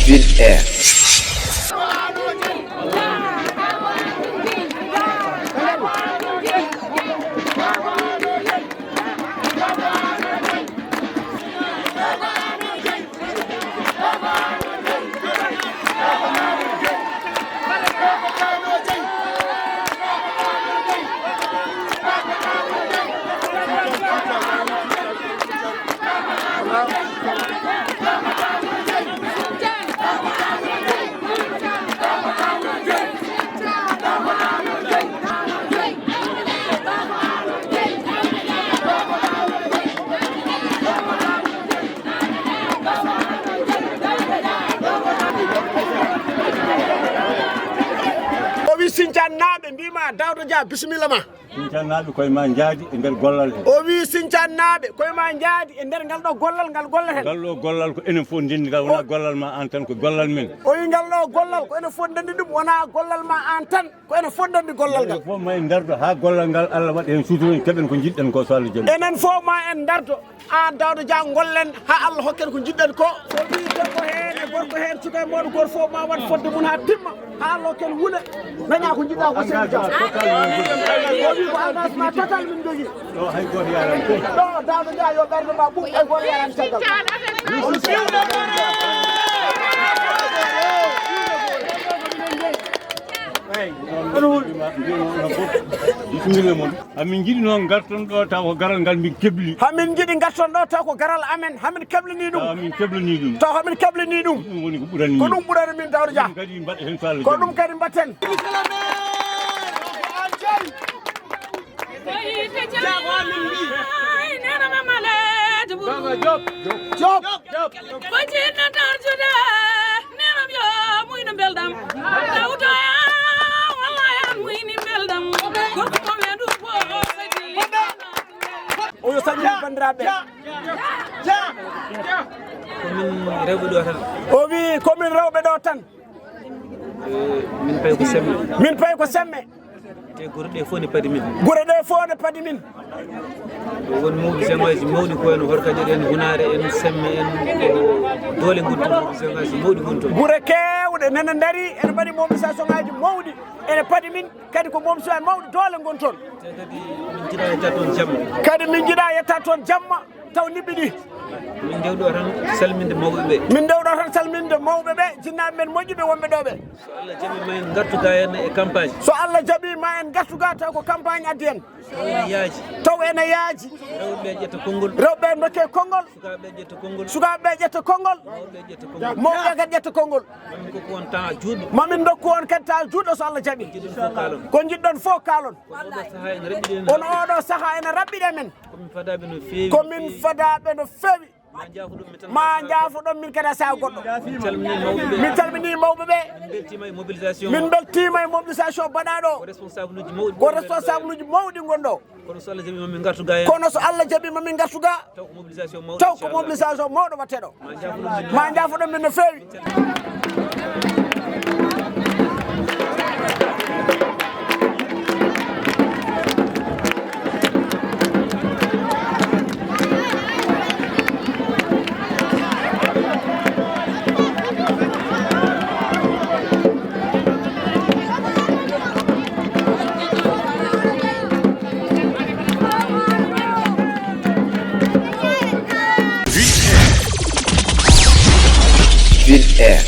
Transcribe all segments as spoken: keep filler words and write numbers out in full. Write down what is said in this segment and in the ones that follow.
Ville Air. O wi Sincannaaɓe mbiima Daawda Dia, bisimilla ma. Sincannaaɓe koye ma njaadi e nder gollal he. O wi Sincannaaɓe koye ma njaadi e nder ngal ɗo gollal, ngal gollal hen. Ngal ɗo gollal ko enen fof ndenndi ngal, wonaa gollal ma aan tan, ko gollal men. O wi ngal ɗo gollal ko enen fof ndenndi ɗum, wonaa gollal ma aan tan, ko enen fof ndenndi gollal ngal. Enen fof ma en ndardo haa gollal ngal, Allah waɗa heen sutura, en keɓen ko njiɗɗen ko, so Allah jaɓi. Enen fof ma en ndardo. Aan Daawda Dia, ngollen haa Allah hokken ko njiɗɗen ko. O wi debbo heen e gorko heen, cuka e mawɗo, gooto fof ma waɗ fodde mum haa timma, haa Allah hokken wule, dañaa ko njiɗɗaa ko. Seydi Dia. O wi ko engagement total min njogii. Ɗo hay gooto yaran. Ɗo Daawda Dia yo ɓernde ma ɓuuɓ, hay gooto yaran caggal. Bisimilla mon. Hamin njiɗi noon ngarton ɗo taw ko garal ngal min kebli. Hamin njiɗi ngarton ɗo taw ko garal amen, hamin keblani ɗum. Taw hamin keblani ɗum. Taw hamin keblani ɗum. Ɗum woni ko ɓurani min. Ko ɗum ɓurani min, Daawda Dia. Ɗum kadi mbaɗa heen so Allah jaɓi. Ko ɗum kadi mbaɗten. Monsieur le maire, ko an jeyi. Jaago amin mbi. Ay, nena ma maleejo ɓuru. Baba Diop. Diop. Diop. Ko jinna darjude. Nenam yo muyno belɗam. Tawtoya, wallahi an muyni belɗam. Gorko mo wendu ko sedi. O yo salmini banndiraaɓe. Ko min rewɓe ɗo tan. O wi ko min rewɓe ɗo tan. Eh, min payi ko semme. Min payi ko semme. Te gure ɗe fof ne padi min. Gure ɗe fof ne padi min. Won mobilisation ngaji mawɗi ko en Horkaƴe ɗen, Hunaare en, Semme en, ko doole ngon toon, mobilisation ngaji mawɗi ngon toon. Gure keewɗe nene ndari, ene mbaɗi mobilisation ngaji mawɗi, ene padi min, kadi ko mobilisation mawɗi, doole ngon toon. Te kadi min njiɗa yetta toon jamma. Kadi min njiɗa yetta toon jamma, taw niɓɓiɗi. Min ndewɗo tan salminde mawɓe ɓe. Min ndewɗo tan salminde mawɓe ɓe, jinnaaɓe men moƴƴuɓe wonɓe ɗo ɓe. So Allah jaɓi ma en ngartu ga en e campagne. So Allah jaɓi ma en ngartu ga taw ko campagne addi en. Taw ene yaaji. Taw ene yaaji. Rewɓe ƴetta konngol. Rewɓe ndokke konngol. Sukaaɓe ƴetta konngol. Sukaaɓe ƴetta konngol. Mawɓe ƴetta konngol. Mawɓe kadi ƴetta konngol. Mamin kokku on temps juutɗo. Mamin ndokku on kadi temps juutɗo so Allah jaɓi. Jiɗɗon fof kaalon. Ko jiɗɗon fof kaalon. Kono oɗo sahaa ene raɓɓiɗi en. Kono oɗo sahaa ene raɓɓiɗi men. Komin fadaaɓe no feewi. Komin fadaaɓe no feewi. Ma njaafoɗon min tan. Ma njaafoɗon min kadi haa sahaa goɗɗo. Min calminii mawɓe ɓe. Min calminii mawɓe ɓe. Min mbeltiima e mobilisation. Min mbeltiima e mobilisation baɗaaɗo. Ko responsable uji mawɗi. Ko responsable uji mawɗi ngon ɗo. Kono so Allah jaɓi ma min ngartu ga en. Kono so Allah jaɓi ma min ngartu ga. Taw ko mobilisation mawɗo, taw ko inchallah. Mobilisation mawɗo waɗete ɗo. Ma njaafoɗon min. Ma njaafoɗon min no feewi. Ville Air.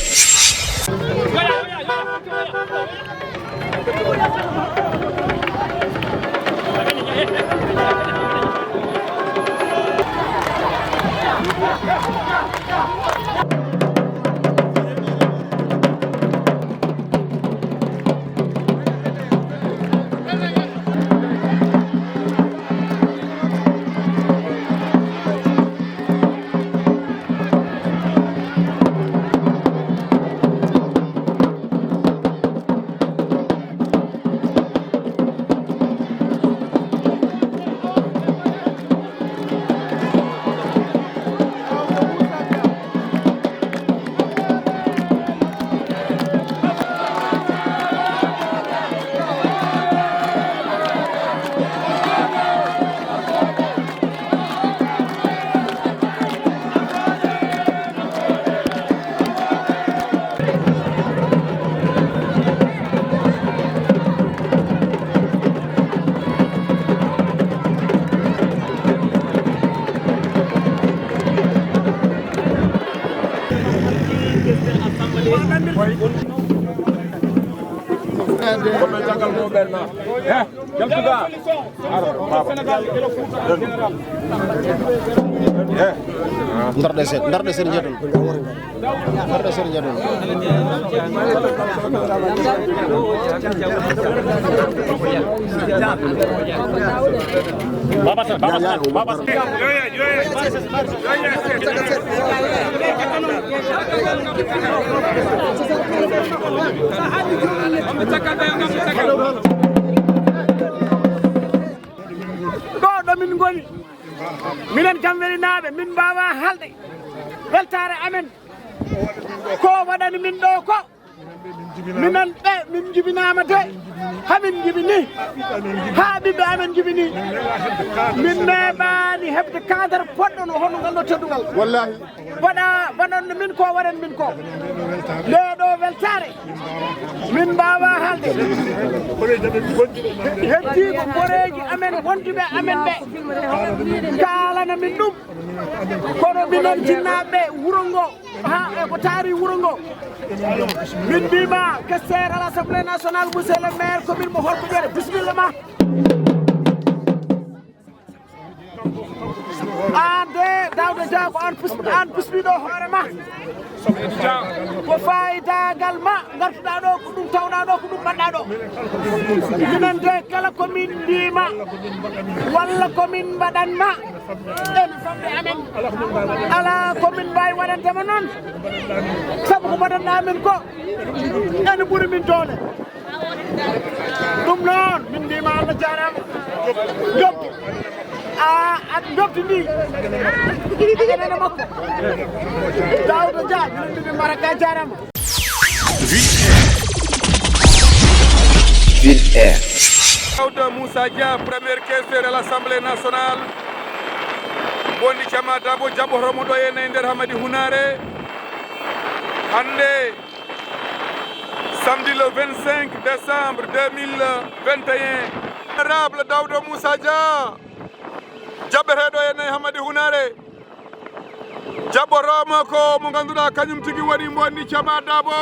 Ndarɗe seeɗa, ndarɗe seeɗa njeɗon. Ndarɗe seeɗa njeɗon. Baba Sall, Baba Sall, Baba Sall. Ɗo, ɗo min ngoni, minen Gamwelinaaɓe, min mbaawaa haalde weltaare amen. Ko waɗani min ɗo ko, minen ɓe, min njibinaama de, hamin njibini, haa ɓiɓɓe amen njibini. Min meeɓaani heɓde cadre poɗɗo no hono ngal ɗo teddungal. Wallahi. Mbaɗa, mbaɗon no min ko, waɗan min ko. Nde ɗo weltaare, min mbaawa haalde. Heddi ko koreeji amen, wonduɓe amen ɓe kaalana min ɗum. Kono minen jinnaaɓe wuro ngo, haa e ko taari wuro ngo, min mbiima, questeur à l'Assemblée nationale, monsieur le maire, commune mo Horko Ƴere, bisimilla ma. Aan de, Daouda Dia, ko aan pus-, aan pusɓiɗo hoore ma. Ko faayidagal ma ngartuɗaa ɗo, ko ɗum tawɗaa ɗo, ko ɗum mbaɗɗaa ɗo. Minen de, kala ko min mbiima, walla ko min mbaɗan ma, en famɗe amen, alaa ko min mbaawi waɗande ma noon. Sabu ko mbaɗanɗaa min ko, ene ɓuri min doole. Ɗum noon, min mbiima Allah jaaraama. Njoɓdi. A, a njoɓdi ndi. Enene makko. Daouda Dia, minen mbiɓe Maraka jaaraama. Ville Air. Daouda Moussa Dia, premier questeur à l'Assemblée nationale. Mbondi Cama Dabo jaɓɓotoomo ɗo e nder Hamadi Hunaare. Hannde, samedi le vingt-cinq décembre deux mille vingt et un. Honorable Daouda Moussa Dia, jaɓɓeteeɗo e Hamadi Hunaare. Jaɓɓotoomo ko mo ngannduɗaa kañum tigi woni Mbondi Cama Dabo.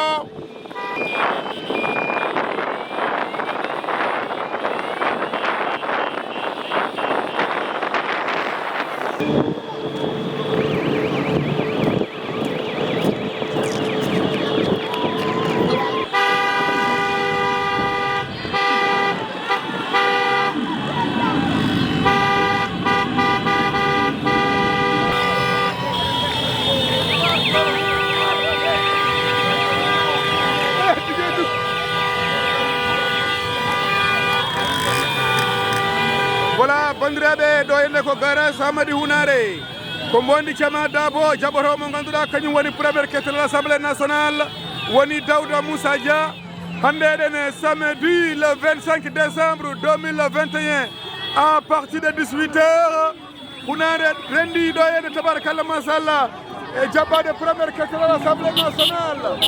Voilà, banndiraaɓe, ɗo henne ko garage Hamadi Hunaare. Ko Mbondi Cama Dabo, jaɓɓotoomo mo ngannduɗaa kañum woni premier questeur à l'Assemblée nationale, woni Daouda Moussa Dia. Hannde eɗen samedi le vingt-cinq décembre deux mille vingt et un, à partir de dix-huit heures, Hunaare renndi ɗo henne, tabarakallah, machallah, e jaɓɓaade premier questeur à l'Assemblée nationale.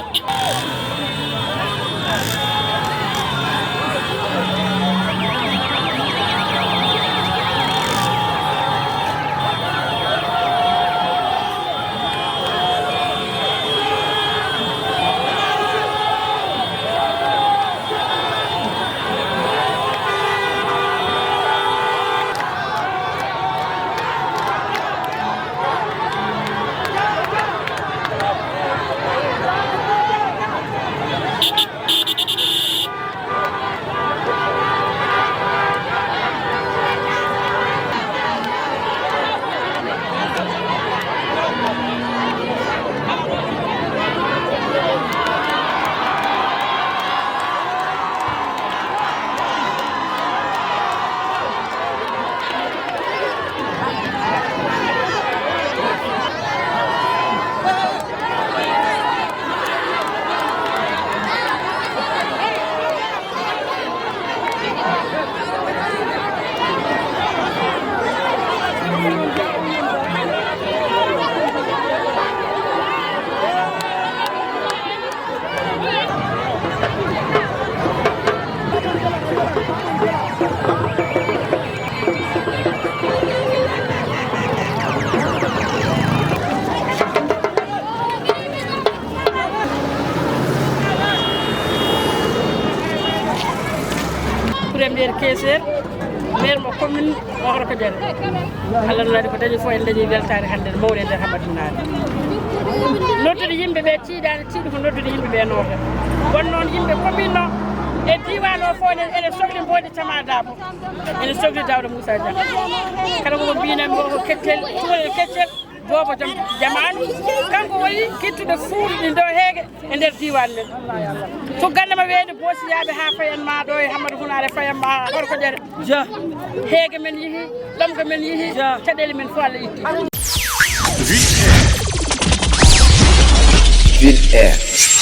Seer, maire mo commune o Horkodiere. Allah no waɗi ko dañi fof, en dañi weltaare hannde no mawni e nder Hammadou Naare. Noddude yimɓe ɓe tiiɗaani, tiiɗi ko noddude yimɓe ɓe noota. Won noon yimɓe commune o e diiwaan o fof enen, ene sokli Mboodi Tama Dabo, ene sokli Daouda Moussa Dia. Kala ko mbinen mo ko Kettel, cukalel Kettel, boobo jom jamaanu. Kanko woni kittuɗo fuuɗi ɗi ɗo heege e nder diiwaan men. Tugganɗo ma weedu boosiyaaɓe haa fayan ma ɗo e Hammadou Hunaare, fayan ma Horkodiere. Dia. Heege men yihi, ɗomka men yihi, dia, caɗeele men fof Allah itti. Vite Air.